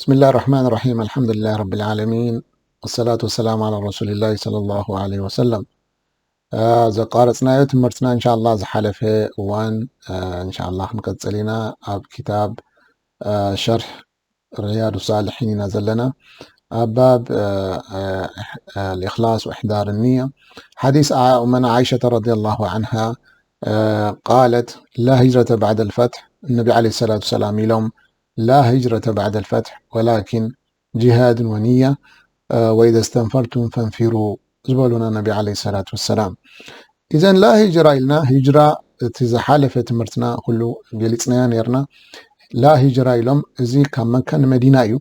بسم الله الرحمن الرحيم. الحمد لله رب العالمين. والصلاة والسلام على رسول الله صلى الله عليه وسلم. ዘቋረጽናዮ ትምህርትና እንሻላ ዝሓለፈ እዋን እንሻላ ክንቀጽል ኢና። ኣብ ክታብ ሸርሕ ርያዱ ሳልሒን ኢና ዘለና። ኣብ ባብ الإخلاص وإحضار النية، حديث أمنا عائشة رضي الله عنها قالت: لا هجرة بعد الفتح. النبي عليه الصلاة والسلام ኢሎም: لا هجرة بعد الفتح ولكن جهاد ونية، وإذا استنفرتم فانفروا ዝበሉና ነቢ عليه الصلاة والسلام። إذن لا هجرة ኢልና፣ ሂጅራ እቲ ዝሓለፈ ትምህርትና ኩሉ ገሊጽናዮ ነርና። لا هجرة ኢሎም፣ እዚ ካብ መካ ንመዲና እዩ።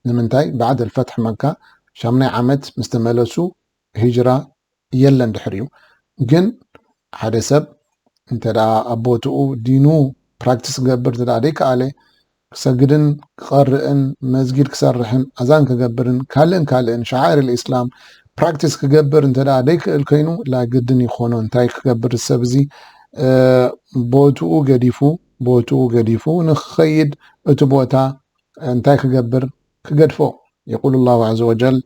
ንምንታይ? بعد الفتح መካ ሻምናይ ዓመት ምስ ተመለሱ ሂጅራ የለን ድሕሪኡ። ግን ሓደ ሰብ እንተ ደኣ ኣብ ቦትኡ ዲኑ ፕራክቲስ ክገብር እንተ ደኣ ደይከኣለ፣ ክሰግድን ክቐርእን መስጊድ ክሰርሕን ኣዛን ክገብርን ካልእን ካልእን ሸዓኢር الإسلام ፕራክቲስ ክገብር እንተ ደኣ ደይክእል ኮይኑ፣ ላግድን ይኾኖ እንታይ ክገብር ሰብ እዚ ቦትኡ ገዲፉ፣ ቦትኡ ገዲፉ ንክኸይድ እቲ ቦታ እንታይ ክገብር ክገድፎ። يقول الله عز وجل: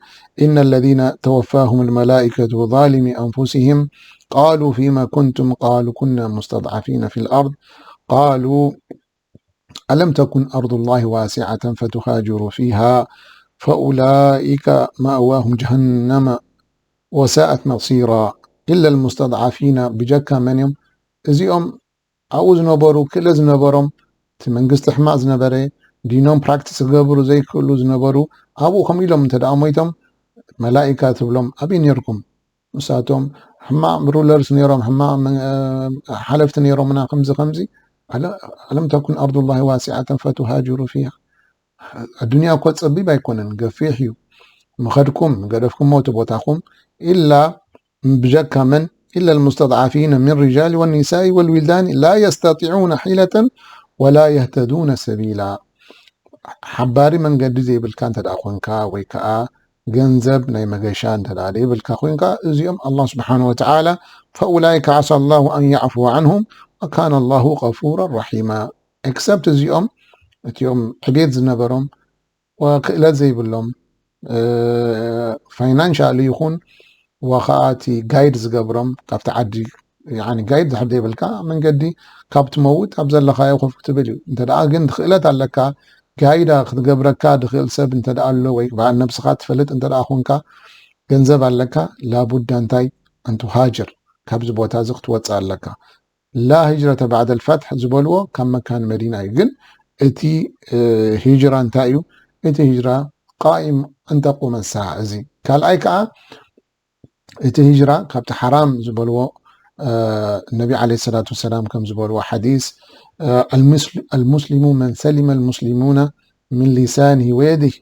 إن الذين توفاهم الملائكة ظالمي أنفسهم قالوا فيما كنتم قالوا كنا مستضعفين في الأرض قالوا ألم تكن أرض الله واسعة فتهاجروا فيها فأولئك مأواهم جهنم وساءت مصيرا إلا المستضعفين. ብጀካ መን እዮም እዚኦም? ኣብኡ ዝነበሩ ክእለት ዝነበሮም፣ እቲ መንግስቲ ሕማቕ ዝነበረ፣ ዲኖም ፕራክቲስ ክገብሩ ዘይክእሉ ዝነበሩ፣ ኣብኡ ከምኡ ኢሎም እንተ ደኣ ሞይቶም፣ መላኢካ ትብሎም ኣበይ ነርኩም? ንሳቶም ሕማቕ ሩለርስ ነይሮም፣ ሕማቕ ሓለፍቲ ነይሮምና፣ ከምዚ ከምዚ። ኣለም ተኩን ኣርዱላሂ ዋሲዓተን ፈቱሃጅሩ ፊሃ። ኣዱንያ እኮ ጸቢብ ኣይኮነን፣ ገፊሕ እዩ። ምኸድኩም ገደፍኩሞ እቲ ቦታኹም፣ ኢላ ብጀካ መን? إلا المستضعفين من الرجال والنساء والولدان لا يستطيعون حيلة ولا يهتدون سبيلا። ሓባሪ መንገዲ ዘይብልካ እንተ ደኣ ኮንካ፣ ወይ ከኣ ገንዘብ ናይ መገሻ እንተ ደኣ ዘይብልካ ኮንካ፣ እዚኦም ኣላህ ስብሓነ ወተዓላ فأولئك عسى الله أن يعفو عنهم وكان الله غفورا رحيما. ኤክሰፕት እዚኦም፣ እቲኦም ዕቤት ዝነበሮም ወክእለት ዘይብሎም፣ ፋይናንሻሊ ይኹን ወኸኣ እቲ ጋይድ ዝገብሮም ካብቲ ዓዲ፣ ያኒ ጋይድ ድሕር ዘይብልካ መንገዲ ካብ ትመውት ኣብ ዘለኻዮ ኮፍ ክትብል እዩ። እንተ ደኣ ግን ክእለት ኣለካ፣ ጋይዳ ክትገብረካ ድኽእል ሰብ እንተ ደኣ ኣሎ፣ ወይ በዓል ነብስኻ ትፈልጥ እንተ ደኣ ኮንካ፣ ገንዘብ ኣለካ፣ ላቡዳ እንታይ ኣን ቱሃጅር፣ ካብዚ ቦታ እዚ ክትወጽእ ኣለካ። ላ ሂጅረተ ባዕደል ፈትሕ ዝበልዎ ካብ መካ ንመዲና እዩ። ግን እቲ ሂጅራ እንታይ እዩ? እቲ ሂጅራ ቃኢም እንተቁመ ሰዓ እዚ። ካልኣይ ከዓ እቲ ሂጅራ ካብቲ ሓራም ዝበልዎ ነቢ ዓለይሂ ሰላቱ ወሰላም ከም ዝበልዎ ሓዲስ፣ المسلم من سلم المسلمون من لسانه ويده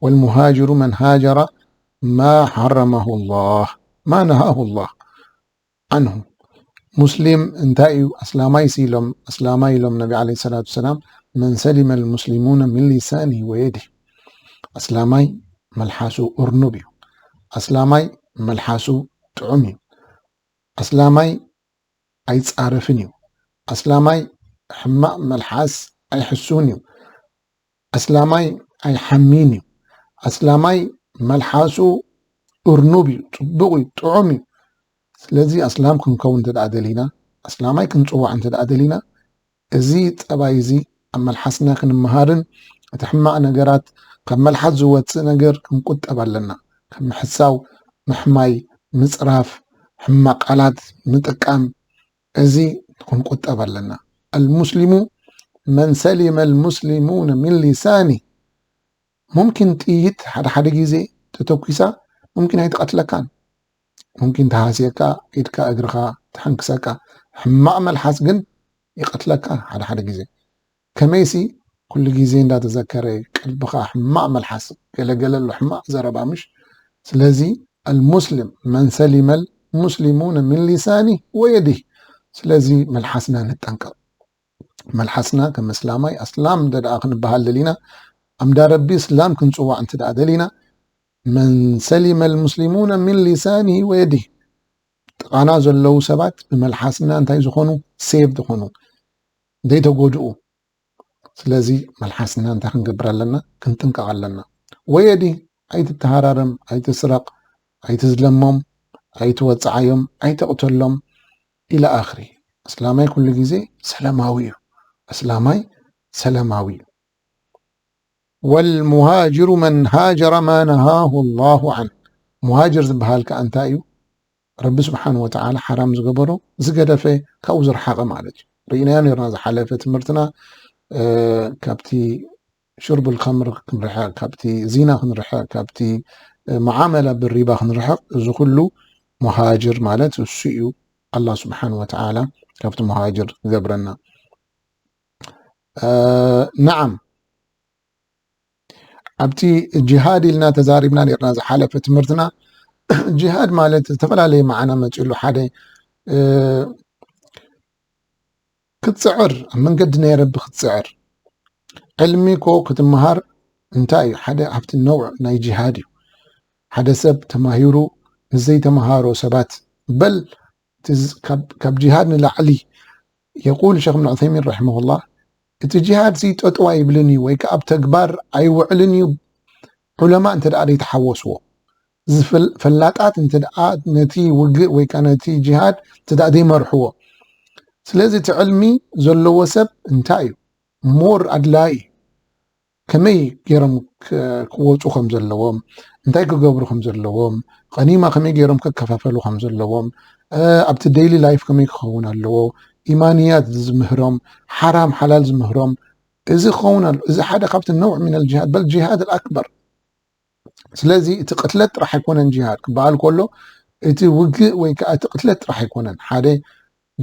والمهاجر من هاجر ما حرمه الله ما نهاه الله ዐንሁ። ሙስሊም እንታይ እዩ? ኣስላማይ ሲ ኢሎም፣ ኣስላማይ ኢሎም ነቢ ዓለይሂ ሰላቱ ወሰላም፣ መን ሰሊመ ልሙስሊሙነ ሚን ሊሳኒሂ ወየዲህ። ኣስላማይ መልሓሱ እርኑብ እዩ። ኣስላማይ መልሓሱ ጥዑም እዩ። ኣስላማይ ኣይጻረፍን እዩ። ኣስላማይ ሕማቕ መልሓስ ኣይሕሱን እዩ። ኣስላማይ ኣይሓሚን እዩ። ኣስላማይ መልሓሱ እርኑብ እዩ፣ ጽቡቕ እዩ፣ ጥዑም እዩ። ስለዚ ኣስላም ክንከውን እንተ ደኣ ደሊና፣ ኣስላማይ ክንጽዋዕ እንተ ደኣ ደሊና፣ እዚ ጠባይ እዚ ኣብ መልሓስና ክንመሃርን እቲ ሕማቕ ነገራት ካብ መልሓስ ዝወጽእ ነገር ክንቁጠብ ኣለና። ከም ምሕሳው፣ ምሕማይ፣ ምጽራፍ፣ ሕማቕ ቃላት ምጥቃም፣ እዚ ክንቁጠብ ኣለና። ኣልሙስሊሙ መን ሰሊመ ኣልሙስሊሙነ ሚን ሊሳኒ። ሙምኪን ጥይት ሓደ ሓደ ግዜ ተተኩሳ ሙምኪን ኣይትቐትለካን፣ ሙምኪን ተሃስየካ፣ ኢድካ እግርኻ ተሓንክሰካ። ሕማቕ መልሓስ ግን ይቐትለካ ሓደ ሓደ ግዜ። ከመይሲ ኩሉ ግዜ እንዳተዘከረ ቀልብኻ ሕማቕ መልሓስ ገለገለ ኣሎ፣ ሕማቕ ዘረባ ምሽ። ስለዚ ኣልሙስሊም መን ሰሊመ ኣልሙስሊሙነ ሚን ሊሳኒ ወየዲህ። ስለዚ መልሓስና ንጠንቀቕ። መልሓስና ከም እስላማይ ኣስላም እንተ ደኣ ክንበሃል ደሊና፣ ኣምዳ ረቢ እስላም ክንጽዋዕ እንተ ደኣ ደሊና፣ መን ሰሊመ ኣልሙስሊሙነ ሚን ሊሳኒሂ ወየዲህ። ጥቓና ዘለዉ ሰባት ብመልሓስና እንታይ ዝኾኑ? ሴቭ ዝኾኑ፣ ዘይተጎድኡ። ስለዚ መልሓስና እንታይ ክንገብር ኣለና? ክንጥንቀቕ ኣለና። ወየዲ ኣይትተሃራረም፣ ኣይትስረቕ፣ ኣይትዝለሞም፣ ኣይትወፅዓዮም፣ ኣይተቕተሎም ኢለ ኣኽሪ። እስላማይ ኩሉ ግዜ ሰላማዊ እዩ። እስላማይ ሰላማዊ እዩ። والمهاجر من هاجر ما نهاه الله عنه. ሙሃጅር ዝበሃል ከኣ እንታይ እዩ? ረቢ ስብሓን ወተዓላ ሓራም ዝገበሮ ዝገደፈ ካብኡ ዝረሓቐ ማለት እዩ። ርኢናዮ ነርና ዝሓለፈ ትምህርትና ካብቲ ሽርብ ልከምር ክንርሕቕ፣ ካብቲ ዚና ክንርሕቕ፣ ካብቲ መዓመላ ብሪባ ክንርሕቕ፣ እዚ ኩሉ ሙሃጅር ማለት እሱ እዩ። ኣላ ስብሓን ወተዓላ ካብቲ ሙሃጅር ዝገብረና። ነዓም፣ ኣብቲ ጅሃድ ኢልና ተዛሪብና ኔርና ዝሓለፈ ትምህርትና። ጅሃድ ማለት ዝተፈላለየ መዓና መፂሉ ሓደ ክትፅዕር፣ ኣብ መንገዲ ናይ ረቢ ክትፅዕር። ዕልሚ ኮ ክትመሃር እንታይ እዩ? ሓደ ኣብቲ ነውዕ ናይ ጅሃድ እዩ። ሓደ ሰብ ተማሂሩ ንዘይተምሃሮ ሰባት በል ካብ ጅሃድ ንላዕሊ የቁል ሸክ እብን ዑሰይሚን ረሒመሁላህ፣ እቲ ጅሃድ ሲ ጠጠው ኣይብልን እዩ ወይ ከዓ ኣብ ተግባር ኣይውዕልን እዩ። ዑለማ እንተ ደኣ ዘይተሓወስዎ፣ ፈላጣት እንተ ደኣ ነቲ ውግእ ወይ ከዓ ነቲ ጅሃድ እንተ ደኣ ዘይመርሕዎ፣ ስለዚ እቲ ዕልሚ ዘለዎ ሰብ እንታይ እዩ ሞር ኣድላይ እዩ? ከመይ ገይሮም ክወፁ ከም ዘለዎም፣ እንታይ ክገብሩ ከም ዘለዎም፣ ቀኒማ ከመይ ገይሮም ክከፋፈሉ ከም ዘለዎም፣ ኣብቲ ዴይሊ ላይፍ ከመይ ክኸውን ኣለዎ፣ ኢማንያት ዝምህሮም፣ ሓራም ሓላል ዝምህሮም፣ እዚ ክኸውን ኣሎ። እዚ ሓደ ካብቲ ነውዕ ሚነል ጅሃድ በል ጅሃድ ኣክበር። ስለዚ እቲ ቅትለት ጥራሕ ኣይኮነን ጅሃድ ክበሃል ከሎ፣ እቲ ውግእ ወይ ከዓ እቲ ቅትለት ጥራሕ ኣይኮነን። ሓደ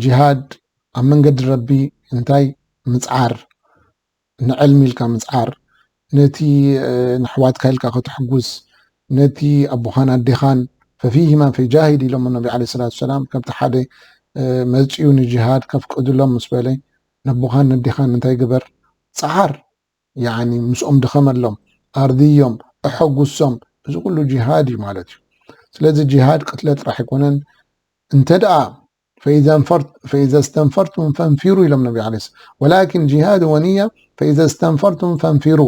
ጅሃድ ኣብ መንገዲ ረቢ እንታይ ምፅዓር፣ ንዕልሚ ኢልካ ምፅዓር፣ ነቲ ንሕዋትካ ኢልካ ከተሕጉስ፣ ነቲ ኣቦኻን ኣዴኻን ፈፊሂማ ፈጃሂድ ኢሎም ነቢ ዓለይሂ ሰላቱ ሰላም። ከምቲ ሓደ መፂኡ ንጅሃድ ከፍቅድሎም ምስ በለ፣ ነቦኻን ነዴኻን እንታይ ግበር? ፀዓር። ያኒ ምስኦም ድኸመሎም፣ ኣርድዮም፣ ኣሐጉሶም። እዚ ኩሉ ጅሃድ እዩ ማለት እዩ። ስለዚ ጅሃድ ቅትለት ጥራሕ ኣይኮነን። እንተ ደኣ ፈኢዛ ስተንፈርቱም ፈንፊሩ ኢሎም ነቢ ዓለይሂ ሰላም። ወላኪን ጅሃድ ወንያ ፈኢዛ ስተንፈርቱም ፈንፊሩ።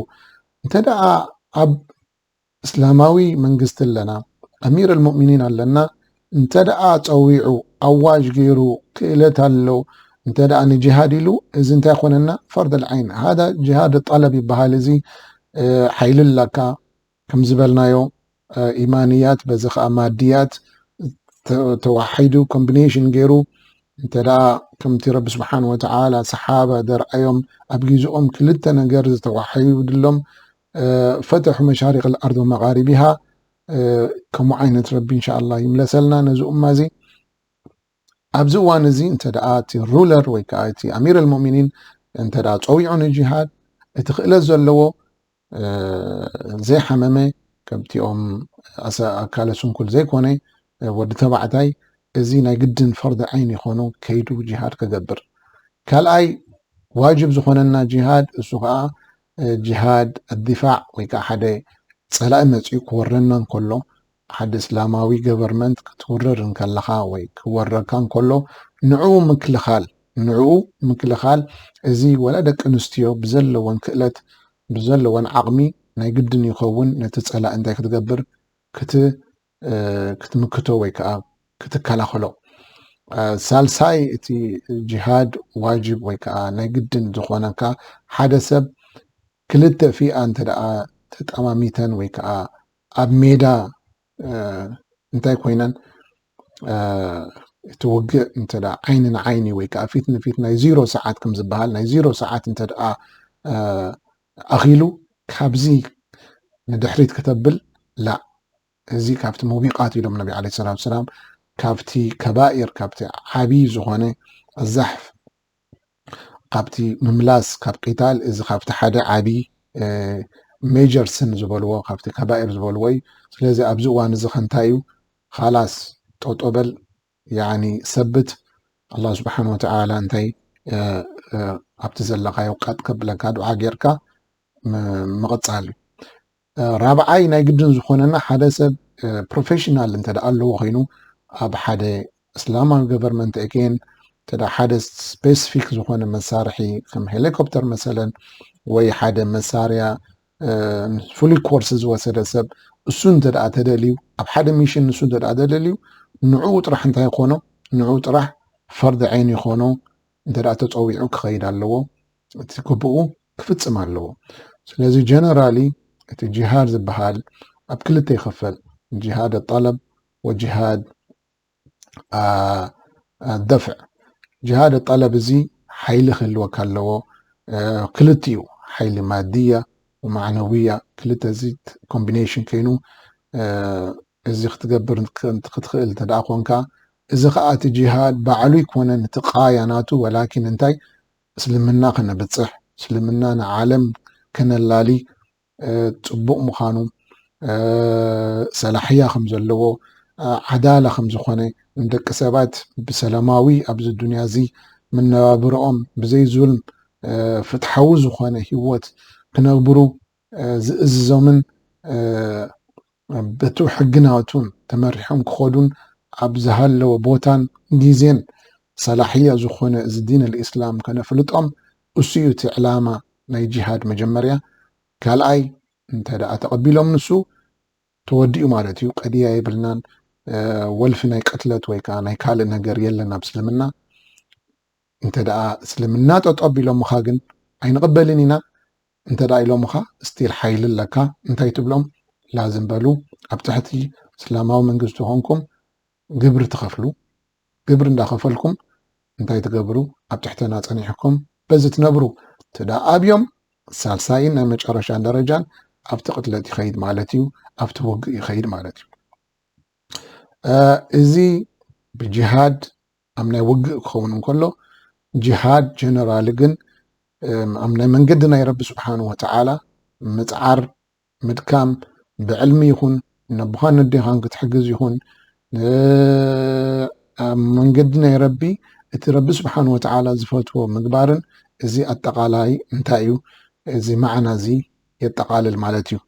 እንተ ደኣ ኣብ እስላማዊ መንግስቲ ኣለና፣ ኣሚር ኣልሙእሚኒን ኣለና፣ እንተ ደኣ ፀዊዑ ኣዋጅ ገይሩ ክእለት ኣሎ፣ እንተ ደኣ ንጅሃድ ኢሉ፣ እዚ እንታይ ኮነና? ፈርድ ኣልዓይን። ሃዳ ጅሃድ ጠለብ ይበሃል። እዚ ሓይሊ ኣለካ፣ ከም ዝበልናዮ ኢማንያት፣ በዚ ከዓ ማድያት ተዋሒዱ ኮምቢኔሽን ገይሩ እንተ ደኣ ከምቲ ረቢ ስብሓን ወተዓላ ሰሓባ ደርኣዮም ኣብ ግዜኦም ክልተ ነገር ዝተዋሓዩድሎም ፈተሑ መሻሪቅ ልኣርድ ወመቃሪቢሃ ከምኡ ዓይነት ረቢ እንሻ ኣላ ይምለሰልና ነዚ ኡማ እዚ። ኣብዚ እዋን እዚ እንተ ደኣ እቲ ሩለር ወይ ከዓ እቲ ኣሚር ኣልሙእሚኒን እንተ ደኣ ፀዊዑ ንጂሃድ እቲ ክእለት ዘለዎ ዘይሓመመ ከምቲኦም ኣካለ ስንኩል ዘይኮነ ወዲ ተባዕታይ እዚ ናይ ግድን ፈርዲ ዓይን ይኾኑ ከይዱ ጂሃድ ክገብር። ካልኣይ ዋጅብ ዝኾነና ጂሃድ እሱ ከዓ ጂሃድ ኣዲፋዕ ወይ ከዓ ሓደ ፀላኢ መፂኡ ክወረና እንከሎ ሓደ እስላማዊ ገቨርመንት ክትውርር እንከለኻ ወይ ክወረካ እንከሎ ንዕኡ ምክልኻል ንዕኡ ምክልኻል እዚ ወላ ደቂ ኣንስትዮ ብዘለወን ክእለት ብዘለወን ዓቕሚ ናይ ግድን ይኸውን ነቲ ፀላኢ እንታይ ክትገብር ክትምክቶ ወይ ከዓ ክትከላኸሎ። ሳልሳይ እቲ ጂሃድ ዋጅብ ወይ ከዓ ናይ ግድን ዝኾነካ ሓደ ሰብ ክልተ ፊኣ እንተ ደኣ ተጠማሚተን ወይ ከዓ ኣብ ሜዳ እንታይ ኮይነን እቲ ውግእ እንተ ደኣ ዓይኒ ንዓይኒ ወይ ከዓ ፊት ንፊት ናይ ዚሮ ሰዓት ከም ዝበሃል ናይ ዚሮ ሰዓት እንተ ደኣ ኣኺሉ ካብዚ ንድሕሪት ከተብል ላእ እዚ ካብቲ ሙቢቃት ኢሎም ነቢ ዓለይሂ ሰላቱ ሰላም ካብቲ ከባኢር ካብቲ ዓብዪ ዝኾነ ኣዛሕፍ ካብቲ ምምላስ ካብ ቂታል እዚ ካብቲ ሓደ ዓብዪ ሜጀር ስን ዝበልዎ ካብቲ ከባኢር ዝበልዎ እዩ። ስለዚ ኣብዚ እዋን እዚ ከንታይ እዩ ካላስ ጠጦበል ያኒ ሰብት ኣላህ ስብሓን ወተዓላ እንታይ ኣብቲ ዘለካዮ ቀጥ ከብለካ ዱዓ ጌርካ ምቕፃል እዩ። ራብዓይ ናይ ግድን ዝኾነና ሓደ ሰብ ፕሮፌሽናል እንተ ደኣ ኣለዎ ኮይኑ ኣብ ሓደ እስላማዊ ገቨርመንት ኤጌን እንተ ሓደ ስፔሲፊክ ዝኾነ መሳርሒ ከም ሄሊኮፕተር መሰለን ወይ ሓደ መሳርያ ፍሉይ ኮርስ ዝወሰደ ሰብ እሱ እንተ ደኣ ተደልዩ ኣብ ሓደ ሚሽን ንሱ እንተ ደኣ ተደልዩ ንዕኡ ጥራሕ እንታይ ይኾኖ ንዕኡ ጥራሕ ፈርድ ዓይን ይኾኖ እንተ ደኣ ተጸዊዑ ክኸይድ ኣለዎ እቲ ግብኡ ክፍጽም ኣለዎ ስለዚ ጀነራሊ እቲ ጅሃድ ዝበሃል ኣብ ክልተ ይኸፈል ጅሃድ ጠለብ ወጅሃድ ደፍዕ ጅሃድ ጠለብ እዚ ሓይሊ ክህልወካ ኣለዎ ክልቲኡ ሓይሊ ማድያ ወማዕነውያ ክልተ እዚ ኮምቢኔሽን ከይኑ እዚ ክትገብር ክትክእል እንተ ደኣ ኮንካ እዚ ከዓ እቲ ጅሃድ ባዕሉ ይኮነን እቲ ቃያ ናቱ ወላኪን እንታይ እስልምና ከነብፅሕ እስልምና ንዓለም ከነላሊ ፅቡቕ ምዃኑ ሰላሕያ ከም ዘለዎ ዓዳላ ከም ዝኾነ ንደቂ ሰባት ብሰላማዊ ኣብዚ ዱንያ እዚ መነባብርኦም ብዘይ ዙልም ፍትሓዊ ዝኾነ ህይወት ክነብሩ ዝእዝዞምን በቲ ሕግናቱን ተመሪሖም ክኸዱን ኣብ ዝሃለወ ቦታን ግዜን ሰላሕያ ዝኾነ እዚ ዲን ልእስላም ከነፍልጦም እሱ እዩ እቲ ዕላማ ናይ ጂሃድ መጀመርያ ካልኣይ እንተ ደኣ ተቐቢሎም ንሱ ተወዲኡ ማለት እዩ ቀድያ የብልናን ወልፊ ናይ ቅትለት ወይ ከዓ ናይ ካልእ ነገር የለን ኣብ እስልምና እንተ ደኣ እስልምና ጠጠብ ኢሎምኻ ግን ኣይንቕበልን ኢና እንተ ደኣ ኢሎምኻ ስቲል ሓይሊ ኣለካ እንታይ ትብሎም ላዝም በሉ ኣብ ትሕቲ እስላማዊ መንግስቲ ኾንኩም ግብሪ ትኸፍሉ ግብሪ እንዳኸፈልኩም እንታይ ትገብሩ ኣብ ትሕተና ጸኒሕኩም በዚ ትነብሩ ትዳ ኣብዮም ሳልሳይን ናይ መጨረሻን ደረጃን ኣብቲ ቅትለት ይኸይድ ማለት እዩ ኣብቲ ውግእ ይኸይድ ማለት እዩ እዚ ብጅሃድ ኣብ ናይ ውግእ ክኸውን እንከሎ ጅሃድ ጀነራል ግን ኣብ ናይ መንገዲ ናይ ረቢ ስብሓን ወተዓላ ምፅዓር ምድካም ብዕልሚ ይኹን ነቦኻን ነዴኻን ክትሕግዝ ይኹን ኣብ መንገዲ ናይ ረቢ እቲ ረቢ ስብሓን ወተዓላ ዝፈትዎ ምግባርን እዚ ኣጠቓላይ እንታይ እዩ እዚ ማዕና እዚ የጠቓልል ማለት እዩ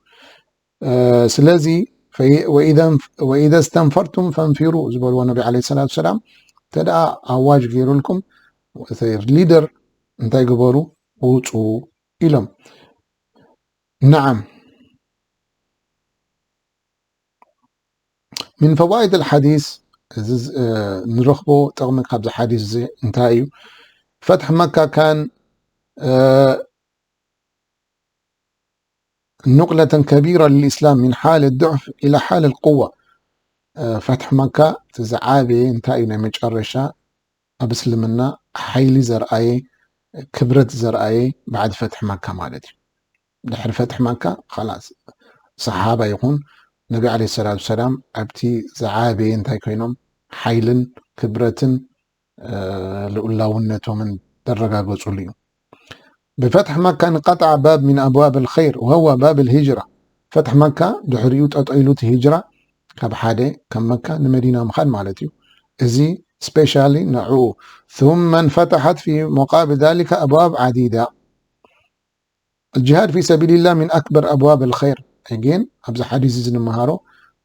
ስለዚ ወኢደ ስተንፈርቱም ፈንፊሩ ዝበልዎ ነቢ ለ ሰላት ሰላም እንተ ደኣ ኣዋጅ ገይሩልኩም ሊደር እንታይ ግበሩ ውፁ ኢሎም نعم من فوائد الحديث ንረኽቦ ጥቕሚ ካብዚ ሓዲስ እዚ እንታይ እዩ ፈትሒ መካ ካን نقلة كبيرة للإسلام من حال الضعف إلى حال القوة ፈትሒ መካ እቲ ዝዓበየ እንታይ እዩ ናይ መጨረሻ ኣብ እስልምና ሓይሊ ዘርኣየ ክብረት ዘርኣየ ባዕዲ ፈትሒ መካ ማለት እዩ ድሕሪ ፈትሒ መካ ላስ ሰሓባ ይኹን ነቢ ለ ሰላት ሰላም ኣብቲ ዝዓበየ እንታይ ኮይኖም ሓይልን ክብረትን ልኡላውነቶምን ዘረጋገፁሉ እዩ ብፈትሒ መካ ንቀጣዕ ባብ ምን ኣብዋብ ልኸይር ወህዋ ባብ ልሂጅራ ፈትሒ መካ ድሕሪኡ ጠጠይሉ እቲ ሂጅራ ካብ ሓደ ካብ መካ ንመዲና ምኻድ ማለት እዩ እዚ ስፔሻሊ ንዕኡ ثم انفتحت في مقابل ذلك أبواب عديدة الجهاد في سبيل الله من أكبر أبواب الخير. Again ኣብዚ ሓዲስ እዚ ንምሃሮ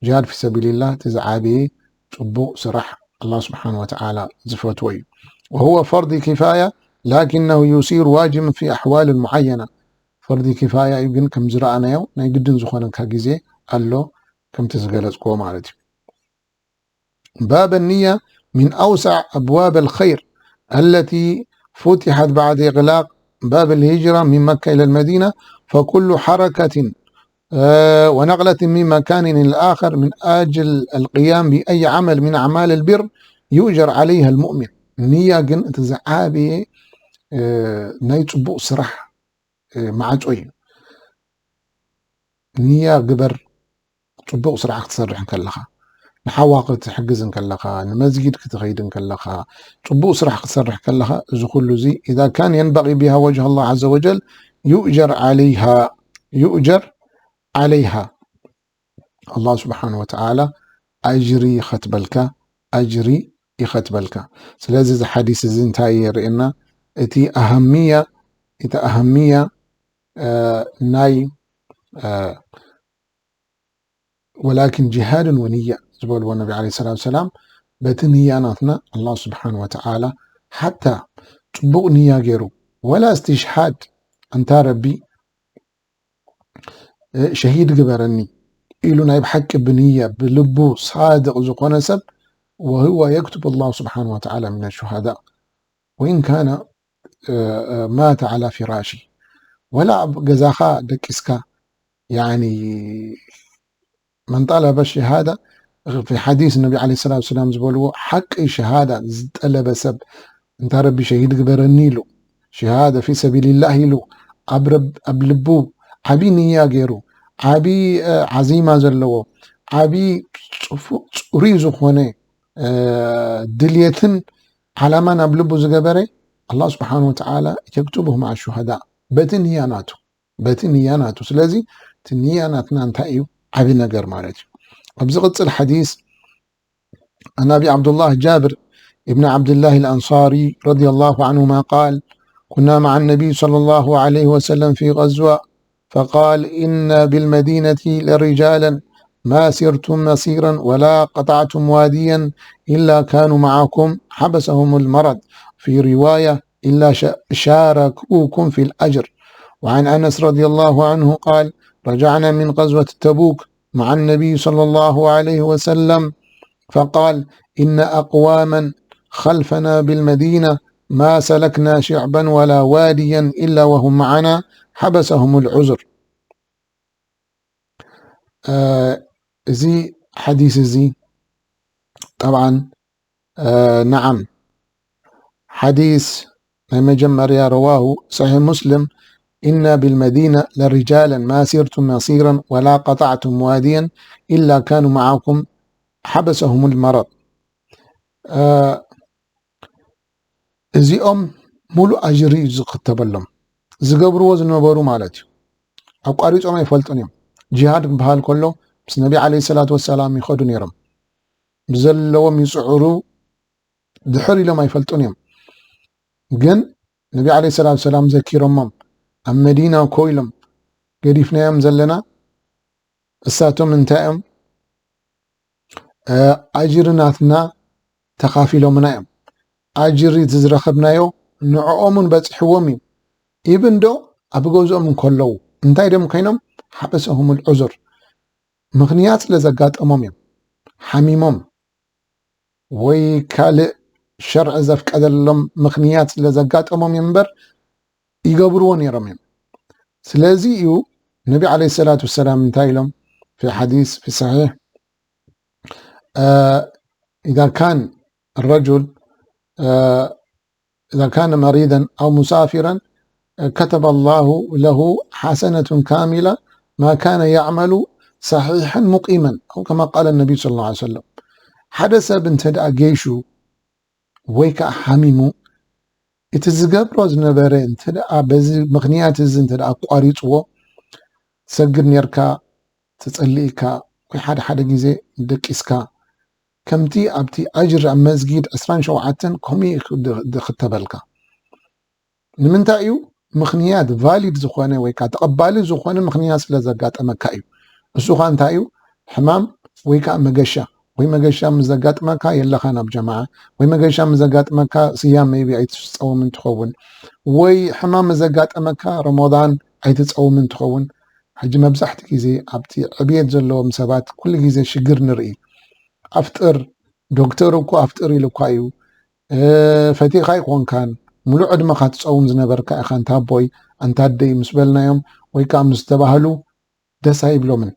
ጅሃድ ፊ ሰቢልላህ እቲ ዝዓበየ ፅቡቕ ስራሕ ኣላህ ስብሓን ወተዓላ ዝፈትዎ እዩ። وهو فرض كفاية لكنه يصير واجبا في أحوال معينة. ፈርዲ ኪፋያ እዩ ግን ከም ዝረኣናዮ ናይ ግድን ዝኾነካ ግዜ ኣሎ ከምቲ ዝገለፅክዎ ማለት እዩ። باب النية من أوسع أبواب الخير التي فتحت بعد إغلاق باب الهجرة من مكة إلى المدينة، فكل حركة، آه، ونقلة من مكان إلى آخر من أجل القيام بأي عمل من أعمال البر يؤجر عليها المؤمن. ንያ ግን እቲ ዝዓበየ፣ እ፣ ናይ ጽቡቕ ስራሕ፣ እ፣ ማዕጾ እዩ። ንያ ግበር፣ ጽቡቕ ስራሕ ክትሰርሕ እንከለኻ፣ ንሓዋ ክትሕግዝ እንከለኻ፣ ንመስጊድ ክትኸይድ እንከለኻ፣ ጽቡቕ ስራሕ ክትሰርሕ ከለኻ፣ እዚ ኩሉ እዚ إذا كان ينبغي بها وجه الله عز وجل يؤجر عليها، يؤجر عليها. ኣላህ ስብሓን ወተዓላ ኣጅሪ ይኸትበልካ፣ ኣጅሪ ይኸትበልካ። ስለዚ እዚ ሓዲስ እዚ እንታይ የርእየና? እቲ ኣሃምያ፣ እቲ ኣሃምያ፣ እ፣ ናይ፣ እ፣ ወላኪን ጅሃድን ወንያ ዝበልዎ ነቢ ዓለይሂ ሰላቱ ወሰላም፣ በቲ ንያ ናትና ኣላህ ስብሓን ወተዓላ ሓታ ጽቡቕ ንያ ገይሩ፣ ወላ እስትሽሃድ፣ ኣንታ ረቢ ሸሂድ ግበረኒ ኢሉ ናይ ብሓቂ ብንያ ብልቡ ሳድቕ ዝኾነ ሰብ፣ وهو يكتب الله سبحانه وتعالى من الشهداء وإن كان مات على فراشه። ወላ ኣብ ገዛኻ ደቂስካ፣ ያኒ መን ጠለበ ሸሃዳ፣ ፊ ሓዲስ ነቢ ዓለይሂ ሰላቱ ወሰላም ዝበልዎ፣ ሓቂ ሸሃዳ ዝጠለበ ሰብ፣ እንታ ረቢ ሸሂድ ግበረኒ ኢሉ፣ ሸሃዳ ፊ ሰቢልላህ ኢሉ፣ ኣብ ረብ-፣ ኣብ ልቡ ዓቢ ንያ ገይሩ፣ ዓቢ፣ እ፣ ዓዚማ ዘለዎ፣ ዓቢ ጽፉ-፣ ጽሩይ ዝኾነ፣ እ፣ ድልየትን ዓላማን ኣብ ልቡ ዝገበረ፣ ኣላህ ስብሓነ ወተዓላ የክቱብሁ መዓ ሹሃዳ፣ በቲ ንያ ናቱ። በቲ ንያ ናቱ። ስለዚ እቲ ንያ ናትና እንታይ እዩ? ዓቢ ነገር ማለት እዩ። ኣብ ዝቕጽል ሓዲስ፣ عن أبي عبد الله جابر بن عبد الله الأنصاري رضي الله عنهما قال: كنا مع النبي صلى الله عليه وسلم في غزوة، فقال: إن بالمدينة لرجالا ما سرتم مسيرا ولا قطعتم واديا إلا كانوا معكم حبسهم المرض، في رواية: إلا ش-، شاركوكم في الأجر. وعن أنس رضي الله عنه قال: رجعنا من غزوة تبوك مع النبي صلى الله عليه وسلم فقال: إن أقواما خلفنا بالمدينة ما سلكنا شعبا ولا واديا إلا وهم معنا حبسهم العذر. እ፣ እዚ ሓዲስ እዚ፣ ጠብዓን፣ እ፣ ነዓም፣ ሓዲስ ናይ መጀመርያ፣ ረዋሁ ሰሒሕ ሙስሊም: إن بالمدينة لرجالا ما سرتم مسيرا ولا قطعتم واديا إلا كانوا معكم حبسهم المرض. እ፣ እዚኦም ሙሉእ ኣጅሪ እዩ ዝኽተበሎም፣ ዝገብርዎ ዝነበሩ ማለት እዩ። ኣቋሪጾም ኣይፈልጡን እዮም። ጂሃድ ክበሃል ከሎ ምስ ነቢ ዓለይሂ ሰላቱ ወሰላም ይኸዱ ነይሮም። ብዘለዎም ይጽዕሩ፣ ድሕር ኢሎም ኣይፈልጡን እዮም። ግን ነቢ ዓለይሂ ሰላቱ ወሰላም ዘኪሮሞም፣ ኣብ መዲና እኮ ኢሎም ገዲፍናዮም ዘለና፣ እሳቶም እንታይ እዮም? እ፣ ኣጅሪ ናትና ተኻፊሎምና እዮም። ኣጅሪ እቲ ዝረኸብናዮ ንዕኦም እውን በፂሕዎም እዩ። ኢብን ዶ ኣብ ገዝኦም እንከለዉ እንታይ ደም ኮይኖም? ሓበሰሁሙል ዑዙር፣ ምኽንያት ስለ ዘጋጠሞም እዮም። ሓሚሞም ወይ ካልእ ሸርዒ ዘፍቀደሎም ምኽንያት ስለ ዘጋጠሞም እዮም እምበር ይገብርዎ ነይሮም እዮም። ስለዚ እዩ ነቢ ዓለይሂ ሰላቱ ወሰላም እንታይ ኢሎም? ፊ ሓዲስ ፊ ሰሒሕ፣ እ፣ إذا كان الرجل، እ፣ إذا كان مريضا أو مسافرا، እ፣ كتب الله له حسنة كاملة ما كان يعمل صحيحا مقيما، أو كما قال النبي صلى الله عليه وسلم። ሓደ ሰብ እንተ ደኣ ገይሹ ወይ ከዓ ሓሚሙ፣ እቲ ዝገብሮ ዝነበረ እንተ ደኣ በዚ ምኽንያት እዚ እንተ ደኣ ኣቋሪጽዎ፣ ትሰግድ ኔርካ፣ ተጸሊእካ፣ ወይ ሓደ ሓደ ግዜ ደቂስካ፣ ከምቲ ኣብቲ ኣጅር ኣብ መስጊድ ዕስራን ሸውዓተን ከምኡ እዩ ድ-፣ ድኽተበልካ። ንምንታይ እዩ? ምኽንያት ቫሊድ ዝኾነ ወይ ከዓ ተቐባሊ ዝኾነ ምኽንያት ስለ ዘጋጠመካ እዩ። እሱ ኸዓ እንታይ እዩ? ሕማም ወይ ከዓ መገሻ፣ ወይ መገሻ ምስ ዘጋጥመካ የለኻን ኣብ ጀማዓ፣ ወይ መገሻ ምስ ዘጋጥመካ ስያም maybe ኣይትጸውምን ትኸውን፣ ወይ ሕማም ምስ ዘጋጠመካ ረመዳን ኣይትጸውምን ትኸውን። ሕጂ መብዛሕቲ ግዜ ኣብቲ ዕብየት ዘለዎም ሰባት ኩሉ ግዜ ሽግር ንርኢ። ኣፍጥር፣ ዶክተር እኮ ኣፍጥር ኢሉካ እዩ። እ፣ ፈቲኻ ኣይኮንካን፣ ሙሉእ ዕድመኻ ትጸውም ዝነበርካ ኢኻ፣ ኣንታ ኣቦይ፣ ኣንታ ኣደይ ምስ በልናዮም ወይ ከዓ ምስ ተባህሉ ደስ ኣይብሎምን።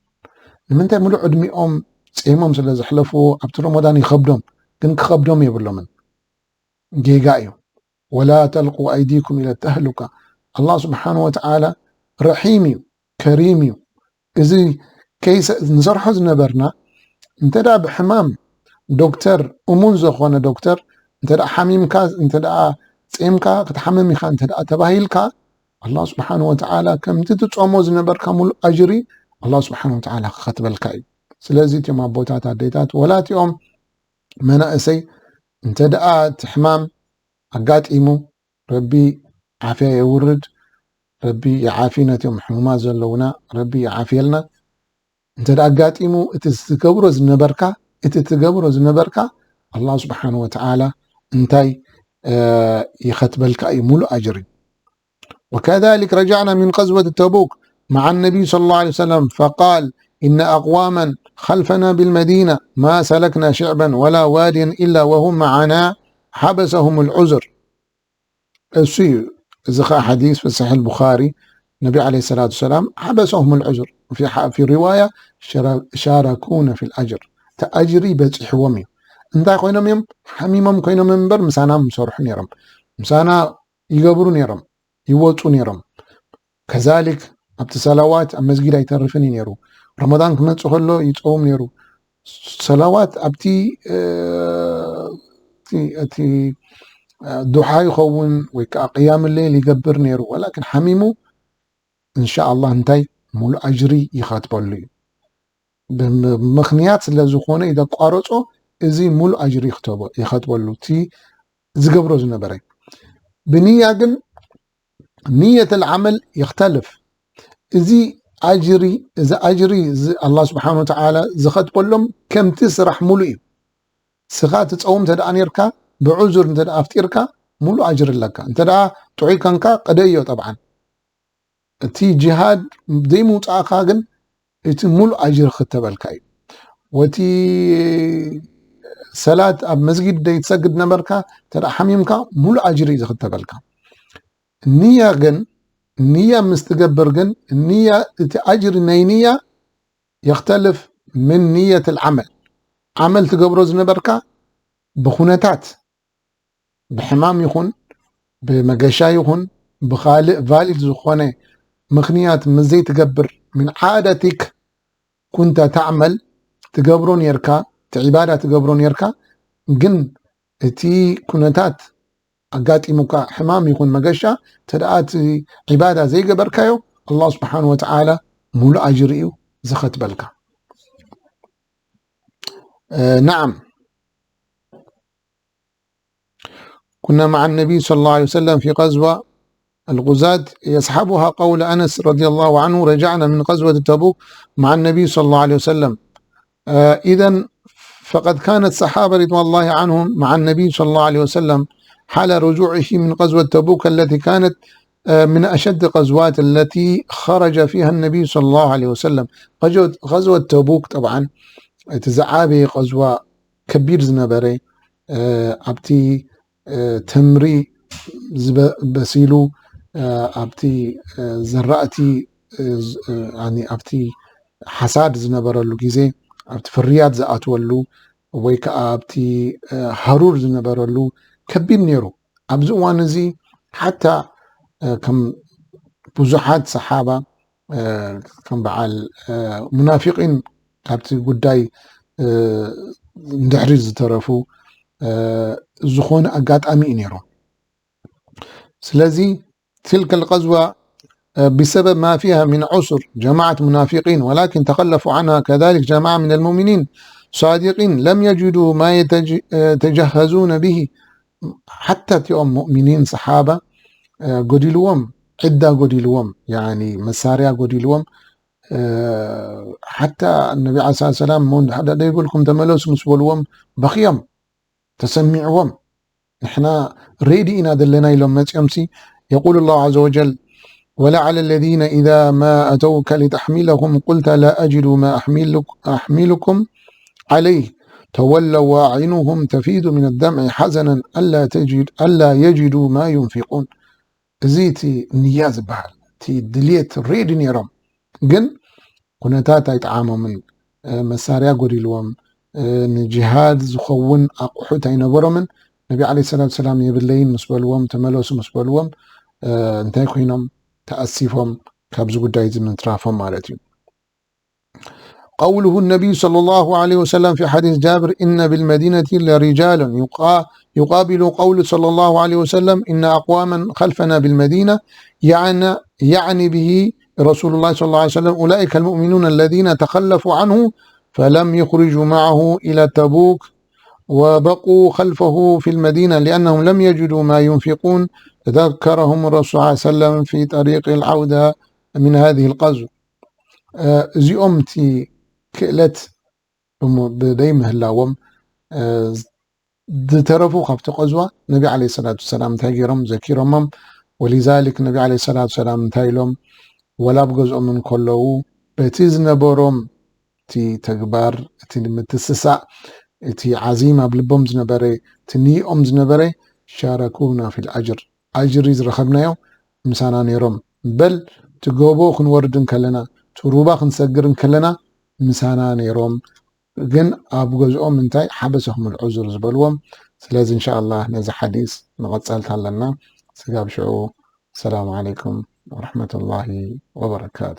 ንምንታይ? ሙሉእ ዕድሚኦም ጼሞም ስለ ዘሕለፍዎ ኣብቲ ረመዳን ይኸብዶም፣ ግን ክኸብዶም የብሎምን። ጌጋ እዩ። ወላ ተልቁ ኣይዲኩም ኢለ ተህሉካ። ኣላህ ስብሓን ወተዓላ ረሒም እዩ፣ ከሪም እዩ። እዚ ከይሰ-፣ ንሰርሖ ዝነበርና፣ እንተ ደኣ ብሕማም ዶክተር፣ እሙን ዝኾነ ዶክተር፣ እንተ ደኣ ሓሚምካ፣ እንተ ደኣ ጼምካ፣ ክትሓምም ኢኻ እንተ ደኣ ተባሂልካ፣ ኣላህ ስብሓን ወተዓላ ከምቲ ትጾሞ ዝነበርካ ሙሉእ ኣጅሪ ኣላህ ስብሓን ወተዓላ ክኸትበልካ እዩ። ስለዚ እቶም ኣቦታት፣ ኣዴታት፣ ወላ እቲኦም መናእሰይ እንተ ደኣ እቲ ሕማም ኣጋጢሙ፣ ረቢ ዓፍያ የውርድ፣ ረቢ ይዓፊ፣ ነቶም ሕሙማት ዘለውና ረቢ ይዓፍየልና። እንተ ደኣ ኣጋጢሙ፣ እቲ ትገብሮ ዝነበርካ፣ እቲ ትገብሮ ዝነበርካ፣ ኣላህ ስብሓን ወተዓላ እንታይ፣ ይኸትበልካ እዩ ሙሉእ ኣጅሪ። وكذلك رجعنا من غزوة تبوك مع النبي صلى الله عليه وسلم فقال إن أقواما خلفنا بالمدينة ما سلكنا شعبا ولا واديا إلا وهم معنا حبسهم العذر. እሱ እዩ። እዚ ኸዓ ሓዲስ في صحيح البخاري ነቢ عليه الصلاة والسلام حبسهم العذر في رواية شاركونا في الأجر። እቲ ኣጅሪ በፂሕዎም እዩ። እንታይ ኮይኖም እዮም? ሓሚሞም ኮይኖም እምበር ምሳና ምሰርሑ ነይሮም፣ ምሳና ይገብሩ ነይሮም፣ ይወፁ ነይሮም። ከዛሊክ ኣብቲ ሰላዋት ኣብ መስጊድ ኣይተርፍን እዩ ነይሩ። ረመዳን ክመፅእ ከሎ ይፀውም ነይሩ። ሰላዋት ኣብቲ እቲ ዱሓ ይኸውን ወይ ከዓ ቅያም ሌል ይገብር ነይሩ። ወላኪን ሓሚሙ እንሻ ኣላህ እንታይ ሙሉእ ኣጅሪ ይኸትበሉ እዩ። ብምኽንያት ስለ ዝኾነ እዩ ዘቋረጾ፣ እዚ ሙሉእ ኣጅሪ ይኸትበሉ እቲ ዝገብሮ ዝነበረ። ብንያ ግን ንየት ልዓመል ይኽተልፍ። እዚ ኣጅሪ እዚ ኣጅሪ ኣላህ ስብሓን ወተዓላ ዝኸትበሎም ከምቲ ስራሕ ሙሉእ እዩ። ስኻ ትፀውም እንተ ደኣ ነርካ ብዑዙር እንተ ደኣ ኣፍጢርካ ሙሉእ ኣጅሪ ኣለካ። እንተ ደኣ ጥዑይ ከንካ ቅደዮ። ጠብዓን እቲ ጅሃድ ዘይምውፃእካ ግን እቲ ሙሉእ ኣጅሪ ክተበልካ እዩ። ወቲ ሰላት ኣብ መስጊድ ዘይትሰግድ ነበርካ እንተ ደኣ ሓሚምካ ሙሉእ ኣጅሪ እዩ ዝክተበልካ። ንያ ግን ንያ ምስ ትገብር ግን ንያ እቲ ኣጅሪ ናይ ንያ የክተልፍ ምን ንየት ልዓመል። ዓመል ትገብሮ ዝነበርካ ብኩነታት ብሕማም ይኹን ብመገሻ ይኹን ብኻልእ ቫሊድ ዝኾነ ምኽንያት ምስ ዘይትገብር ምን ዓደቲክ ኩንተ ተዕመል ትገብሮ ነርካ እቲ ዒባዳ ትገብሮ ነርካ ግን እቲ ኩነታት ኣጋጢሙካ ሕማም ይኹን መገሻ ተደኣ እቲ ዒባዳ ዘይገበርካዮ ኣላህ ስብሓን ወተዓላ ሙሉእ ኣጅሪ እዩ ዝኸትበልካ። ናዓም كنا مع النبي صلى الله عليه وسلم في غزوة الغزاة يصحبها قول أنس رضي الله عنه رجعنا من غزوة تبوك مع النبي صلى الله عليه وسلم. إذن فقد كان الصحابة رضوان الله عنهم مع النبي صلى الله عليه وسلم حال رجوعه من غزوة تبوك التي كانت من أشد غزوات التي خرج فيها النبي صلى الله عليه وسلم. غزوة تبوك طبعا እቲ ዝዓበየ غزوة ከቢድ ዝነበረ ኣብቲ ተምሪ ዝበሲሉ ኣብቲ ዘራእቲ ኣብቲ ሓሳድ ዝነበረሉ ግዜ ኣብቲ ፍርያት ዝኣትወሉ ወይ ከዓ ኣብቲ ሃሩር ዝነበረሉ ከቢድ ነይሩ። ኣብዚ እዋን እዚ ሓታ ከም ብዙሓት ሰሓባ ከም በዓል ሙናፊቂን ካብቲ ጉዳይ እንድሕሪ ዝተረፉ ዝኾነ ኣጋጣሚ እዩ ነይሩ። ስለዚ تلك الغزوة بسبب ما فيها من عسر جماعة منافقين ولكن تخلفوا عنها كذلك جماعة من المؤمنين صادقين لم يجدوا ما يتجهزون به ሓታ እቲኦም ሙእሚኒን ሰሓባ ጎዲልዎም ዕዳ ጎዲልዎም ያኒ መሳርያ ጎዲልዎም ሓታ ነቢ ዓለ ሰላት ሰላም እሞ እንድሕር ደይብልኩም ተመለሱ ምስ በልዎም በኽዮም ተሰሚዕዎም ንሕና ሬዲ ኢና ዘለና ኢሎም መፂኦምሲ يقول الله عز وجل ولا على الذين إذا ما أتوك لتحملهم قلت لا أجد ما أحملكم عليه تولوا وأعينهم تفيض من الدمع حزنا ألا تجد ألا يجدوا ما ينفقون። እዚ እቲ ንያ ዝበሃል እቲ ድልየት ሬዲ ነይሮም ግን ኩነታት ኣይጠዓሞምን። መሳርያ ጎዲልዎም፣ ንጂሃድ ዝኸውን ኣቑሑት ኣይነበሮምን። ነቢ ዓለይሂ ሰላቱ ሰላም የብለይን ምስ በልዎም፣ ተመለሱ ምስ በልዎም እንታይ ኮይኖም ተኣሲፎም ካብዚ ጉዳይ እዚ ምትራፎም ማለት እዩ። قوله النبي صلى الله عليه وسلم في حديث جابر إن بالمدينة لرجالا يقابل قول صلى الله عليه وسلم إن أقواما خلفنا بالمدينة يعني يعني به رسول الله صلى الله عليه وسلم أولئك المؤمنون الذين تخلفوا عنه فلم يخرجوا معه إلى تبوك وبقوا خلفه في المدينة لأنهم لم يجدوا ما ينفقون ذكرهم الرسول صلى الله عليه وسلم في طريق العودة من هذه الغزو. እዚኦም እቲ ክእለት ብደይ ምህላዎም ዝተረፉ ካብቲ ቀዝዋ ነቢ ዓለይሂ ሰላቱ ሰላም እንታይ ገይሮም ዘኪሮሞም። ወሊዛሊክ ነቢ ዓለይሂ ሰላቱ ሰላም እንታይ ኢሎም? ወላ ኣብ ገዝኦም እንከለዉ በቲ ዝነበሮም እቲ ተግባር፣ እቲ ምትስሳእ፣ እቲ ዓዚም ኣብ ልቦም ዝነበረ፣ እቲ ንይኦም ዝነበረ ሻረኩና ፊል ኣጅር፣ ኣጅሪ ዝረኸብናዮ ምሳና ነይሮም። በል እቲ ጎቦ ክንወርድ እንከለና፣ እቲ ሩባ ክንሰግር እንከለና ምሳና ነይሮም። ግን ኣብ ገዝኦም እንታይ ሓበሰኹም ልዑዙር ዝበልዎም። ስለዚ እንሻ ኣላህ ነዚ ሓዲስ መቐጸልታ ኣለና። ስጋብ ሽዑ ሰላም ዓለይኩም ወረሕመቱላሂ ወበረካቱ።